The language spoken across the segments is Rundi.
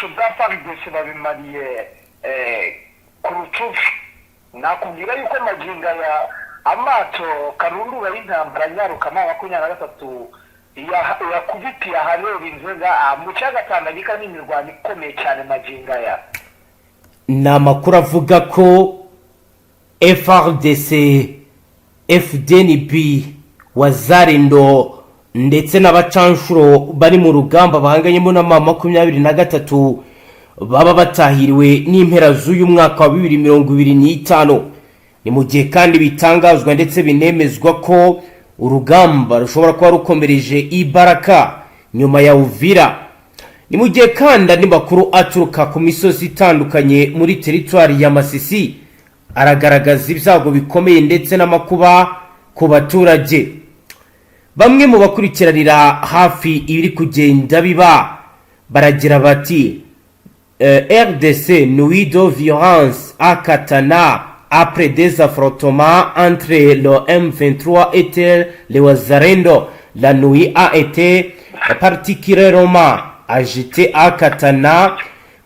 Ibikoresho bya FARDC babimariye ku rucucu. Nakubwira yuko magingo aya amato karundura y'intambara nyaruka M23 yakubitiye ahabera inzoga mu kiyaga Tanganyika n'imirwano ikomeye cyane magingo aya. Ni amakuru avuga ko FARDC, FDNB, Wazalendo ndetse n'abacanshuro bari mu rugamba bahanganyemo na M23 baba batahiriwe n'impera z'uyu mwaka wa 2025. Ni mu gihe kandi bitangazwa ndetse binemezwa ko urugamba rushobora kuba rukomereje ibaraka nyuma ya Uvira. Ni mu gihe kandi andi makuru aturuka ku misozi itandukanye muri teritwari ya Masisi aragaragaza ibyago bikomeye ndetse n'amakuba ku baturage. Bamwe mu bakurikiranira hafi ibiri kugenda biba baragira bati: "RDC, nuit de violence à Katana après des affrontements entre le M23 et les Wazalendo. La nuit a été particulièrement agitée à Katana,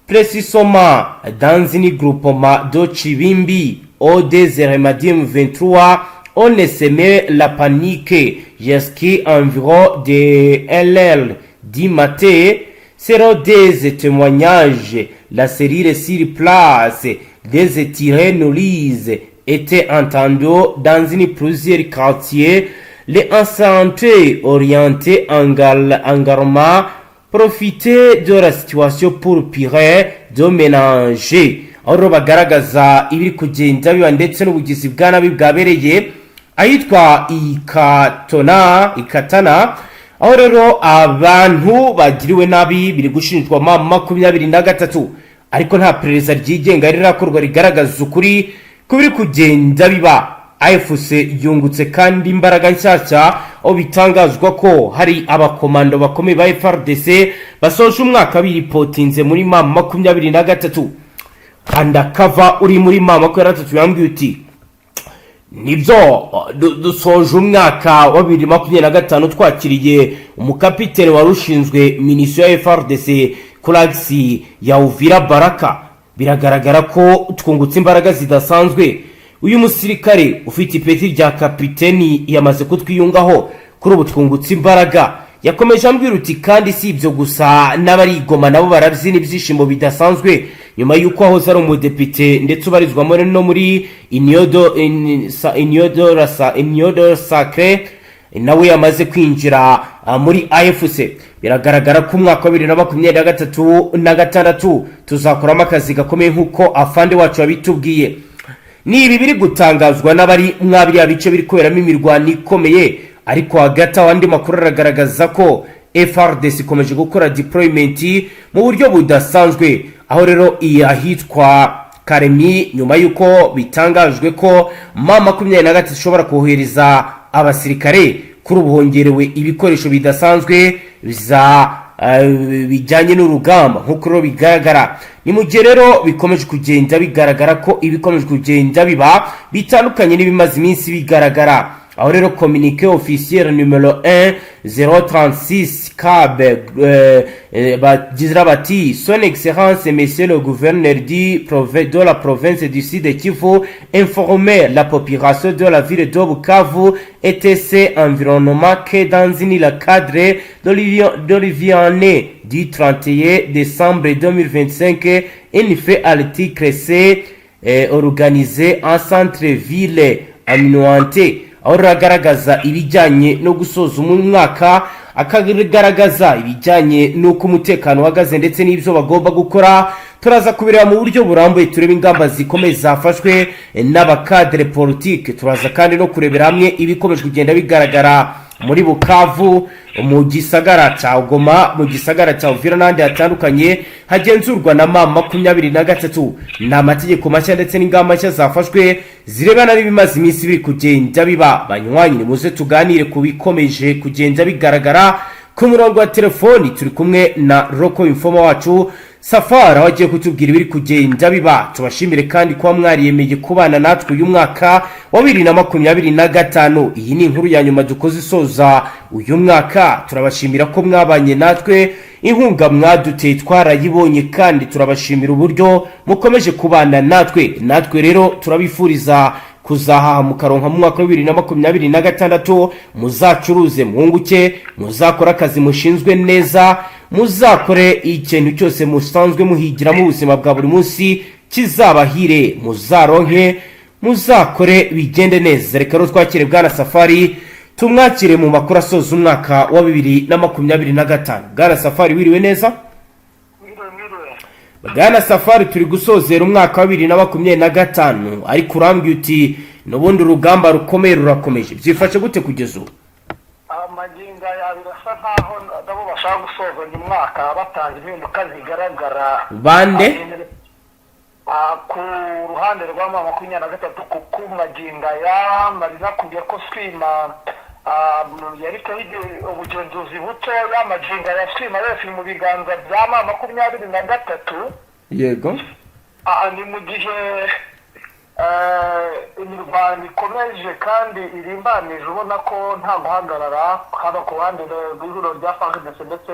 précisément dans une groupement de Chibimbi, où des éléments du M23 ont semé la panique jusqu'à environ de l'heure du matin. Selon des témoignages, la cellule sur place, des tirs nourris étaient entendus dans une plusieurs quartiers. Les incendies orientés également profiter de la situation pour piller de ménager." Aho rero bagaragaza ibiri kugenda biba ndetse n'ubugizi bwa nabi bwabereye ahitwa Ikatona, Ikatana, aho rero abantu bagiriwe nabi biri gushinjwa M23, ariko nta perereza ryigenga rirakorwa rigaragaza ukuri ku biri kugenda biba. AFC yungutse kandi imbaraga nshyashya, aho bitangazwa ko hari abakomando bakomeye ba FARDC basoje umwaka biripotinze muri M23. Undercover uri muri M23 yambwiye uti: "Nibyo, dusoje umwaka wa 2025 twakiriye umukapiteni wari ushinzwe munition ya FARDC kuri axe ya Uvira Baraka. Biragaragara ko twungutse imbaraga zidasanzwe. Uyu musirikare ufite ipeti rya kapiteni yamaze kutwiyungaho. Kuri ubu twungutse imbaraga." Yakomeje ambwira uti: "Kandi si ibyo gusa, n'abarigoma nabo barabyina ibyishimo bidasanzwe nyuma y'uko ahoze ari umudepite ndetse ubarizwamo no muri Union Sacrée nawe yamaze kwinjira muri AFC. Biragaragara ko umwaka wa 2023 na gatandatu tuzakoramo akazi gakomeye nk'uko afande wacu yabitubwiye." Ni ibi biri gutangazwa n'abari mwabiriya bice biri kuberamo imirwano ikomeye. Ariko hagati aho andi makuru aragaragaza ko FARDC ikomeje gukora deployment mu buryo budasanzwe, aho rero iyi ahitwa Karemi, nyuma y'uko bitangajwe ko M23 ishobora kohereza abasirikare, kuri ubu hongerewe ibikoresho bidasanzwe za bijyanye n'urugamba nk'uko rero bigaragara. Ni mu gihe rero bikomeje kugenda bigaragara ko ibikomeje kugenda biba bitandukanye n'ibimaze iminsi bigaragara, aho rero communiqué officiel numéro 1 036 cab bagira bati: "Son Excellence Monsieur le gouverneur de la province du Sud Kivu informait la population de la ville de Bukavu et ses environnements que dans le cadre de l'Iviane du 31 décembre 2025, une fête article C organisée en centre-ville Aminuante." Aho ruragaragaza ibijyanye no gusoza umwaka, akagaragaza ibijyanye n'uko umutekano uhagaze ndetse n'ibyo bagomba gukora. Turaza kubireba mu buryo burambuye, turebe ingamba zikomeye zafashwe n'abacadre politike. Turaza kandi no kurebera hamwe ibikomeje kugenda bigaragara muri Bukavu, mu gisagara cya Goma, mu gisagara cya Uvira n'ahandi hatandukanye hagenzurwa na M23. Ni amategeko mashya ndetse n'ingamba nshya zafashwe zirebana n'ibimaze iminsi biri kugenda biba. Banywanyi, nimuze tuganire ku bikomeje kugenda bigaragara. Ku murongo wa telefoni turi kumwe na local informer wacu. Safari, aho agiye kutubwira ibiri kugenda biba. Tubashimire kandi kuba mwariyemeye kubana natwe uyu mwaka wa 2025. Iyi ni inkuru ya nyuma dukoze isoza uyu mwaka. Turabashimira ko mwabanye natwe, inkunga mwaduteye twarayibonye, kandi turabashimira uburyo mukomeje kubana natwe. Natwe rero turabifuriza kuzahaha mukaronka mu mwaka wa 2026. Muzacuruze mwunguke, muzakore akazi mushinzwe neza, muzakore ikintu cyose musanzwe muhigiramo ubuzima bwa buri munsi kizabahire, muzaronke, muzakore bigende neza. Reka rero twakire Bwana Safari, tumwakire mu makuru asoza umwaka wa 2025. Bwana Safari, wiriwe neza? Mwiriwe, mwiriwe. Bwana Safari, turi gusozera umwaka wa 2025, ariko urambwiye uti n'ubundi urugamba rukomeye rurakomeje. Byifashe gute kugeza ubu? Amagingo aya birasa nkaho nabo bashaka gusozanya umwaka batanga impinduka zigaragara. Bande? Ku ruhande rwa M23, kuko magingo aya marina kubwiye ko Swima yari ubugenzuzi butoya. Magingo aya Swima yose iri mu biganza bya M23. Ni mu gihe imirwano ikomeje kandi irimbanije, ubona ko nta guhagarara, haba ku ruhande rw'ihuriro rya FARDC ndetse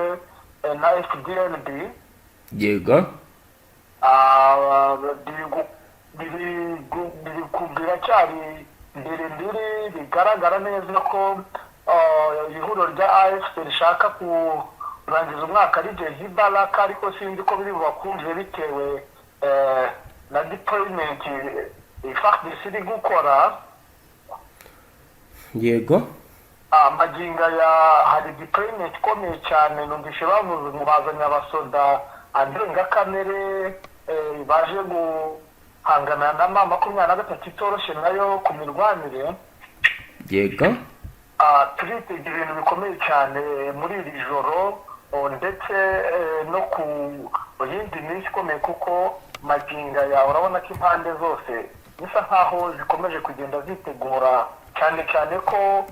na FDNB. Biracyari mbere mbiri, bigaragara neza ko ihuriro rya AFC rishaka kurangiza umwaka rigeze ibaraka, ariko sinzi ko biri bubakunze bitewe na deployment FARDC iri gukora. Amagingo aya hari deployment ikomeye cyane. Numvise bavuze ngo bazanye abasoda ndengakamere baje guhangana na M23 itoroshye nayo ku mirwanire. Turitega ibintu bikomeye cyane muri iri joro, ndetse no ku yindi minsi ikomeye, kuko magingo aya urabona ko impande zose bisa nkaho zikomeje kugenda zitegura, cyane cyane ko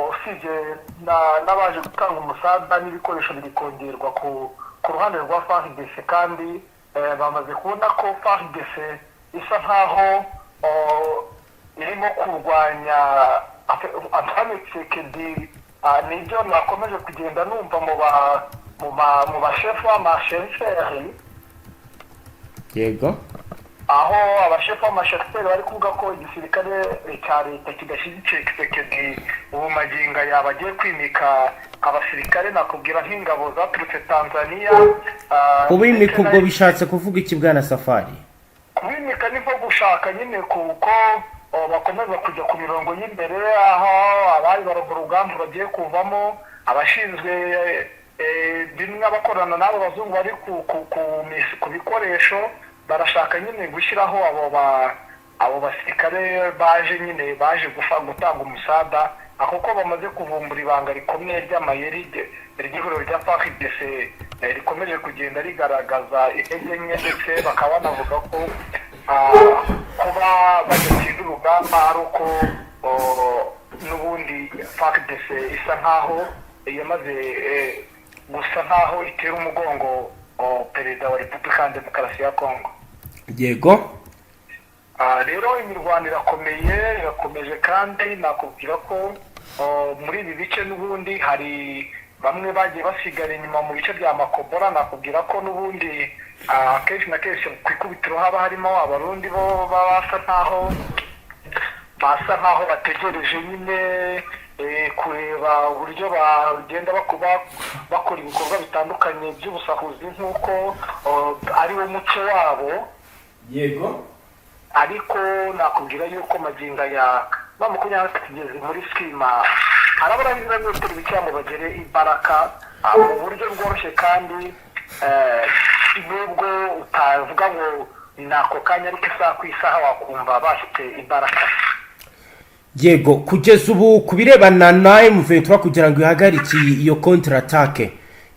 usibye n'abaje gutanga umusada n'ibikoresho biri kongerwa ku ruhande rwa FARDC, kandi bamaze kubona ko FARDC isa nkaho irimo kurwanya Antoine Tshisekedi. Nibyo nakomeje kugenda numva mu bashefu b'amasheriferi, aho abashefu b'amasheriferi bari kuvuga ko igisirikare cya leta kidashyigikiye Tshisekedi. Ubu magingo aya bagiye kwimika abasirikare, nakubwira nk'ingabo zaturutse Tanzania Kubimika ndetse ubwo bishatse kuvuga iki, Bwana Safari? Kubimika ni nko gushaka nyine kuko bakomeza kujya ku mirongo y'imbere, aho abari bari mu rugamba bagiye kuvamo, abashinzwe bimwe, abakorana n'abo bazungu bari ku bikoresho. Barashaka nyine gushyiraho abo basirikare baje nyine baje gutanga umusada, ako ko bamaze kuvumbura ibanga rikomeye ry'amayeri ry'ihuriro rya FARDC rikomeje kugenda rigaragaza intege nke, ndetse bakaba banavuga ko kuba badatsinda urugamba ari uko n'ubundi FARDC isa nkaho yamaze gusa nkaho itera umugongo perezida wa Repubulika ya Demokarasi ya Kongo. Rero imirwano irakomeye, irakomeje, kandi nakubwira ko muri ibi bice n'ubundi hari bamwe bagiye basigara inyuma mu bice bya Makobora. Nakubwira ko n'ubundi kenshi na kenshi ku ikubitiro haba harimo Abarundi, bo baba basa nkaho bategereje nyine kureba uburyo bagenda bakora ibikorwa bitandukanye by'ubusahuzi nk'uko ari wo muco wabo. Ariko nakubwira yuko magingo aya M23 igeze muri Swima, harabura ibirometero bikeya ngo bagere ibaraka mu buryo bworoshye, kandi nubwo utavuga ngo ni ako kanya, ariko isaha ku isaha wakumva bashyitse ibaraka. Yego, kugeza ubu ku birebana na M23, kugira ngo ihagarike iyo contre-attaque,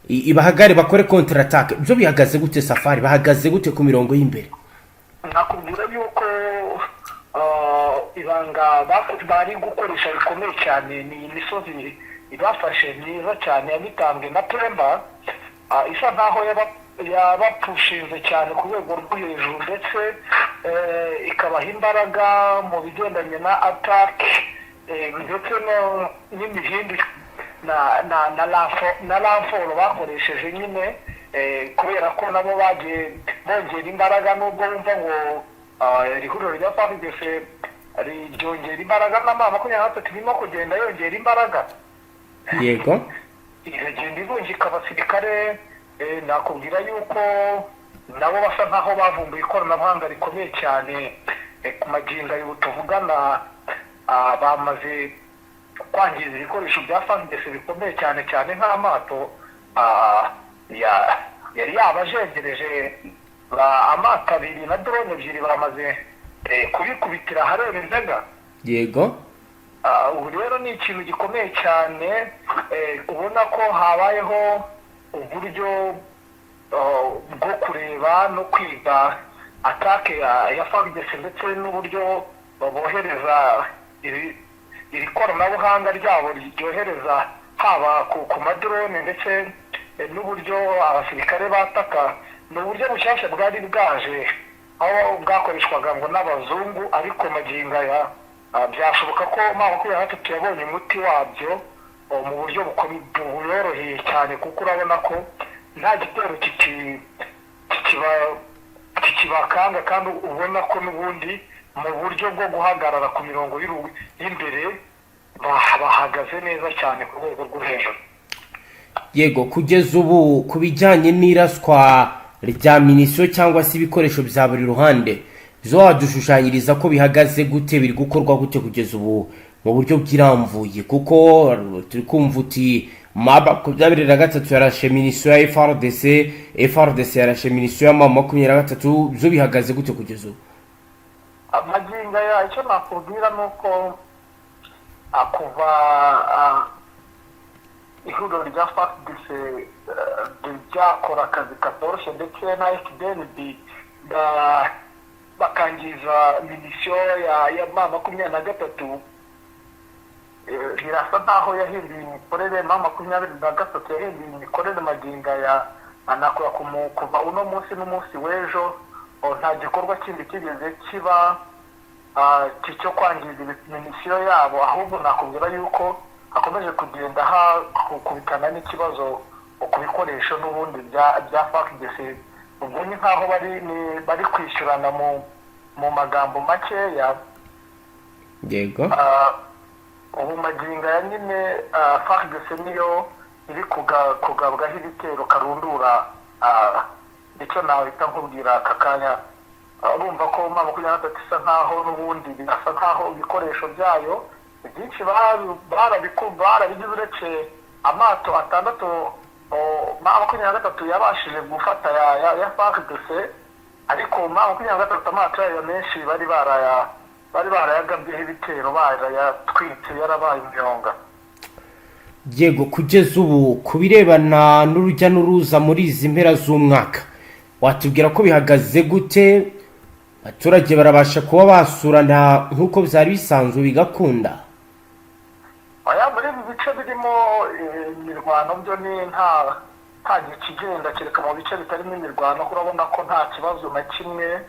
ibahagare bakore contre-attaque, byo bihagaze gute, Safari? Bahagaze gute ku mirongo y'imbere? Nakubwira yuko ibanga bari gukoresha rikomeye cyane ni imisozi ibafashe myiza cyane ya Mitambwe na Pemba, isa nkaho yaba Yabapushinze cyane ku rwego rwo hejuru, ndetse ikabaha imbaraga mu bigendanye na attaque, ndetse n'imihindi na renfort bakoresheje nyine, kubera ko nabo bagiye bongera imbaraga. Nubwo wumva ngo iri huriro rya FARDC ryongera imbaraga, na M23 irimo kugenda yongera imbaraga. Iragenda irungika abasirikare. Nakubwira yuko nabo basa nkaho bavumbuye ikoranabuhanga rikomeye cyane. Ku magingo ayo tuvugana, bamaze kwangiza ibikoresho bya FARDC bikomeye cyane cyane nk'amato yari yabajengereje. Amato abiri na drone ebyiri bamaze kubikubitira ahareba inzega. Ubu rero ni ikintu gikomeye cyane, ubona ko habayeho uburyo bwo kureba no kwiga attaque ya FARDC, ndetse n'uburyo bohereza iri koranabuhanga ryabo ryohereza haba ku ma drone, ndetse n'uburyo abasirikare bataka. Ni uburyo bushyashya bwari bwaje, aho bwakoreshwaga ngo n'abazungu, ariko magingo aya byashoboka ko M23 yabonye umuti wabyo mu buryo buyoroheye cyane, kuko urabona ko nta gitero kikibakanga, kandi ubona ko n'ubundi mu buryo bwo guhagarara ku mirongo y'imbere bahagaze neza cyane ku rwego rwo hejuru. Yego, kugeza ubu ku bijyanye n'iraswa rya munition cyangwa se ibikoresho bya buri ruhande, zo wadushushanyiriza ko bihagaze gute, biri gukorwa gute kugeza ubu mu buryo bwirambuye? Kuko turi kumva uti M23 yarashe munition ya FARDC, FARDC yarashe munition ya M23, byo bihagaze gute kugeza ubu? Amagingo aya, icyo nakubwira ni uko kuva ihuriro rya FARDC ryakora akazi katoroshye, ndetse na FDNB, bakangiza munition ya M23, birasa nkaho yahinduye imikorere. M23 yahinduye imikorere. Magingo aya anakora kuva uno munsi n'umunsi w'ejo, nta gikorwa kindi kigeze kiba cyo kwangiza munition yabo. Ahubwo nakubwira yuko hakomeje kugenda hakubitana n'ikibazo ku bikoresho n'ubundi bya FARDC. Ubwo ni nk'aho bari kwishyurana mu magambo makeya. Ubu magingo aya nyine FARDC niyo iri kugabwaho ibitero karundura. Icyo nahita nkubwira aka kanya, urumva ko M23 isa nkaho n'ubundi birasa nkaho ibikoresho byayo byinshi barabigize, uretse amato atandatu M23 yabashije gufata ya FARDC. Ariko M23 amato yayo menshi bari barayagabyeho ibitero, barayatwitse, yarabaye imyonga. Yego, kugeza ubu ku birebana n'urujya n'uruza muri izi mpera z'umwaka, watubwira ko bihagaze gute? Abaturage barabasha kuba basurana nk'uko byari bisanzwe bigakunda? Oya, muri ibi bice birimo imirwano byo ni nta kigenda, kereka mu bice bitarimo imirwano ko urabona ko nta kibazo na kimwe.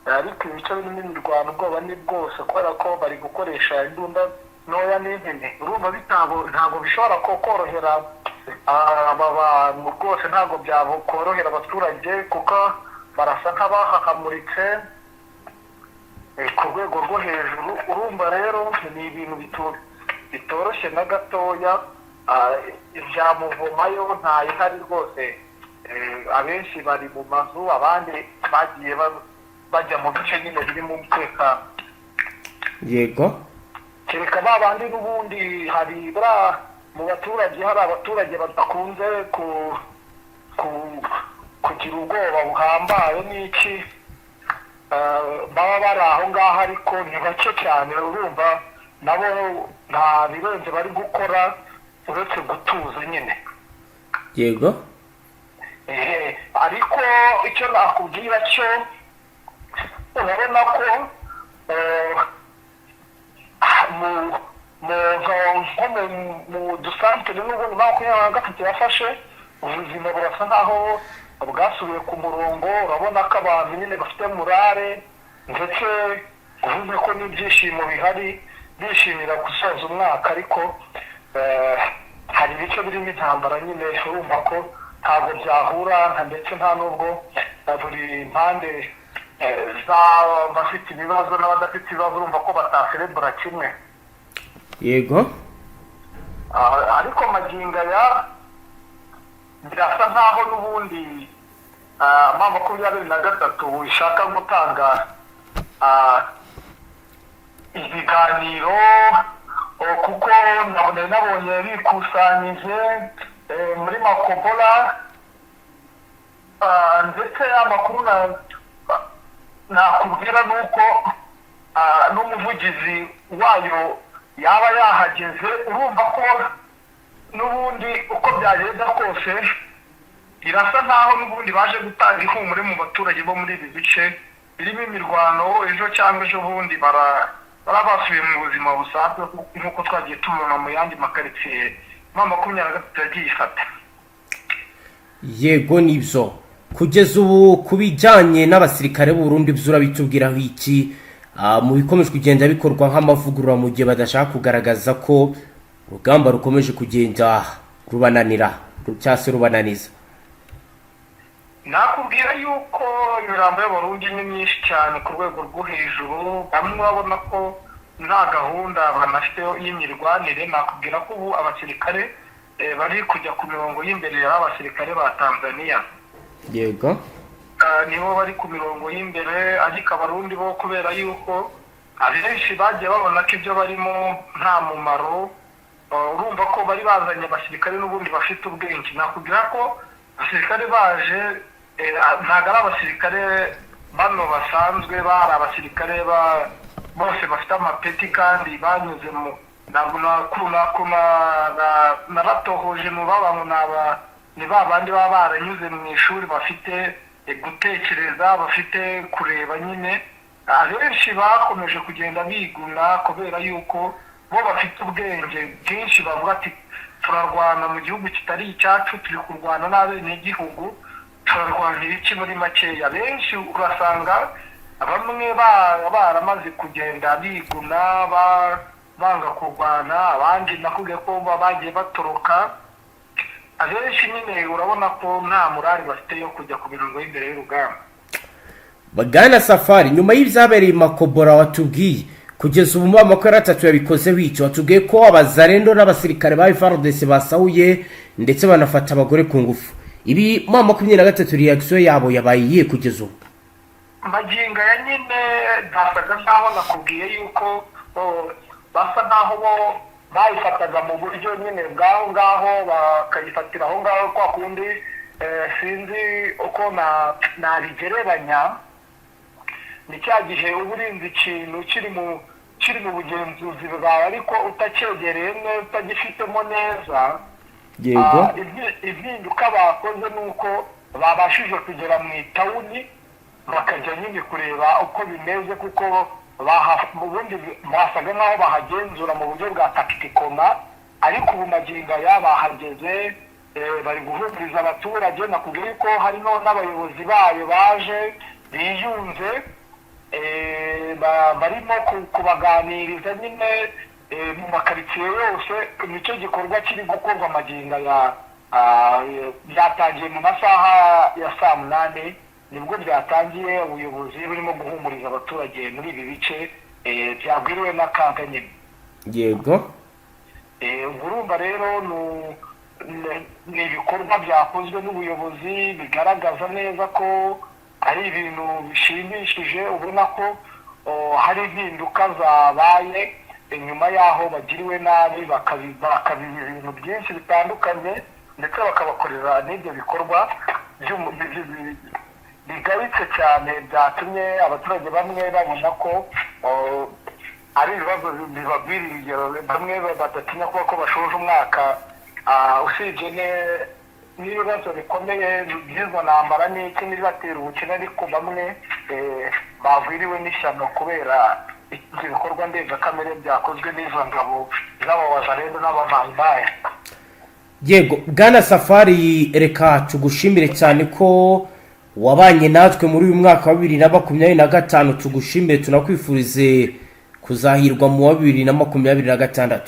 Ariko ibice birimo imirwano ubwoba ni bwose, kubera ko bari gukoresha imbunda ntoya n'impene. Urumva bitabo ntabwo bishobora ko korohera aba bantu rwose, ntabwo byakorohera abaturage, kuko barasa nk'abahahamuritse ku rwego rwo hejuru. Urumva rero ni ibintu bitoroshye na gatoya. Ibya mouvement yo ntayihari rwose. Abenshi bari mu mazu, abandi bagiye bajya mu bice nyine birimo umutekano. Kereka ba bandi n'ubundi hari buriya mu baturage, hari abaturage badakunze ku kugira ubwoba buhambaye n'iki, baba bari aho ngaho, ariko ni bake cyane. Urumva nabo nta birenze bari gukora uretse gutuza nyine. Ehe, ariko icyo nakubwira cyo, urabona ko mu nko mu dusantere n'ubundi M23 yafashe, ubuzima burasa nkaho bwasubiye ku murongo. Urabona ko abantu nyine bafite morale, ndetse uvuze ko n'ibyishimo bihari, bishimira gusoza umwaka. Ariko hari ibice birimo intambara nyine, urumva ko ntabwo byahura, ndetse nta n'ubwo buri mpande z'abafite ibibazo n'abadafite ibibazo, urumva ko bataserebura kimwe. Ariko magingo aya birasa nkaho n'ubundi M23 ishaka gutanga ibiganiro, kuko nabonye bikusanyije muri Makobola. Ndetse amakuru nakubwira ni uko n'umuvugizi wayo yaba yahageze. Urumva ko n'ubundi uko byagenda kose, birasa nkaho n'ubundi baje gutanga ihumure mu baturage bo muri ibi bice birimo imirwano. Ejo cyangwa ejo bundi bara basubiye mu buzima busanzwe, nk'uko twagiye tubibona mu yandi makaritsiye M23 yagiye ifata. Yego, nibyo. Kugeza ubu ku bijyanye n'abasirikare b'u Burundi byo urabitubwiraho iki mu bikomeje kugenda bikorwa nk'amavugurura, mu gihe badashaka kugaragaza ko urugamba rukomeje kugenda rubananira cyangwa se rubananiza? Nakubwira yuko imirambo y'Abarundi ni myinshi cyane ku rwego rwo hejuru. Bamwe urabona ko nta gahunda banafite y'imirwanire. Nakubwira ko ubu abasirikare bari kujya ku mirongo y'imbere ari abasirikare ba Tanzania. Nibo bari ku mirongo y'imbere, ariko Abarundi bo, kubera yuko abenshi bagiye babona ko ibyo barimo nta mumaro, urumva ko bari bazanye abasirikare n'ubundi bafite ubwenge. Nakubwira ko abasirikare baje ntabwo ari abasirikare bano basanzwe, bari abasirikare bose bafite amapeti kandi banyuze mu ntabwo naratohoje mu baba ngo ni ba bandi baba baranyuze mu ishuri, bafite gutekereza, bafite kureba nyine. Abenshi bakomeje kugenda biguna kubera yuko bo bafite ubwenge bwinshi, bavuga ati: "Turarwana mu gihugu kitari icyacu, turi kurwana n'abenegihugu, turarwanira iki?" Muri makeya, benshi urasanga bamwe baramaze kugenda biguna, banga kurwana. Abandi nakubwiye ko bagiye batoroka. Abenshi nyine urabona ko nta morale bafite yo kujya ku mirongo y'imbere y'urugamba. Bwana Safari, nyuma y'ibyabereye i Makobora watubwiye, kugeza ubu M23 yabikoze wica. Watubwiye ko Abazarendo n'abasirikare ba FARDC basahuye ndetse banafata abagore ku ngufu. Ibi M23 reaction yabo yabaye iyihe kugeza ubu? Magingo ya nyine basaga nkaho nakubwiye yuko basa nkaho bo bayifataga mu buryo nyine bw'aho ngaho, bakayifatira aho ngaho kwa kundi. Sinzi uko nabigereranya. Ni cya gihe uba urinze ikintu kiri mu bugenzuzi bwawe, ariko utacyegereye neza, utagifitemo neza. Impinduka bakoze ni uko babashije kugera mu itawuni, bakajya nyine kureba uko bimeze, kuko ubundi basaga nk'aho bahagenzura mu buryo bwa tactiquement. Ariko ubu magingo aya bahageze, bari guhumuriza abaturage. Nakubwiye ko harimo n'abayobozi bayo baje biyunze, barimo kubaganiriza nyine mu makaritsiye yose. Nicyo gikorwa kiri gukorwa magingo aya. Byatangiye mu masaha ya saa 8, nibwo byatangiye. Ubuyobozi burimo guhumuriza abaturage muri ibi bice byagwiriwe n'akaga nyine. Ubwo urumva rero ni ibikorwa byakozwe n'ubuyobozi bigaragaza neza ko ari ibintu bishimishije. Ubona ko hari impinduka zabaye nyuma y'aho bagiriwe nabi, bakabiba ibintu byinshi bitandukanye, ndetse bakabakorera n'ibyo bikorwa bigayitse cyane, byatumye abaturage bamwe babona ko ari ibibazo bibagwiririye. Bamwe badatinya kuba ko bashoje umwaka, usibye n'ibibazo bikomeye by'izo ntambara n'iki n'ibibatera ubukene, ariko bamwe bagwiriwe n'ishyano kubera ibyo bikorwa ndengakamere byakozwe n'izo ngabo z'Abawazarendo n'Abamayimayi. Yego, bwana Safari, reka tugushimire cyane ko wabanye natwe muri uyu mwaka wa 2025. Tugushimire, tunakwifurize kuzahirwa mu wa 2026.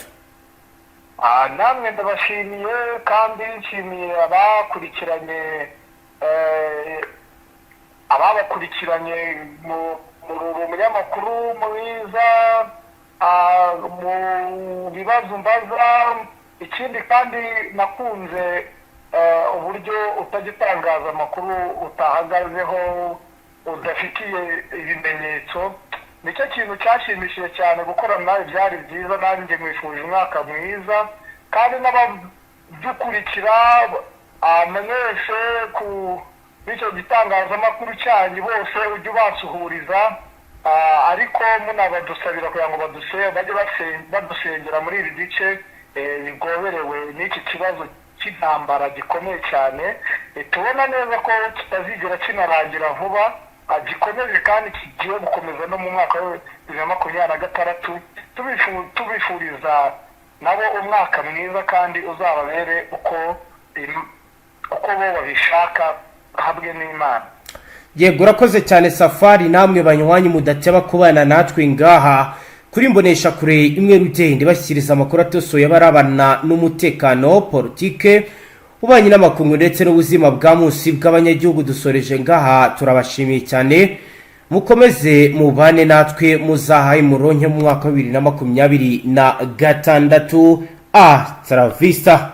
Namwe ndabashimiye, kandi nshimiye abakurikiranye, ababakurikiranye mu munyamakuru mwiza, mu bibazo mbaza. Ikindi kandi nakunze uburyo utajya utangaza amakuru utahagazeho, udafitiye ibimenyetso. Nicyo kintu cyashimishije cyane. Gukorana nawe byari byiza. Nanjye mwifuje umwaka mwiza, kandi n'abadukurikira mwese ku b'icyo gitangazamakuru cyanyu bose ujye ubasuhuriza, ariko munabadusabira kugira ngo bajye badusengera muri ibi bice bigoberewe n'iki kibazo cy'intambara gikomeye cyane. Tubona neza ko kitazigera kinarangira vuba, gikomeje kandi kigiye gukomeza no mu mwaka wa 2026. Tubifuriza nabo umwaka mwiza, kandi uzababere uko bo babishaka, hamwe n'Imana. Yego, urakoze cyane, Safari. Namwe banywanyi mudateba kubana natwe ngaha kuri Mbonesha Kure imwe rugende bashyikiriza amakuru atosoye abarabana n'umutekano, politike, ububanyi n'amakungu ndetse n'ubuzima bwa munsi bw'abanyagihugu, dusoreje ngaha. Turabashimiye cyane, mukomeze mubane natwe, muzahaye muronke mu mwaka wa 2026. A taravista.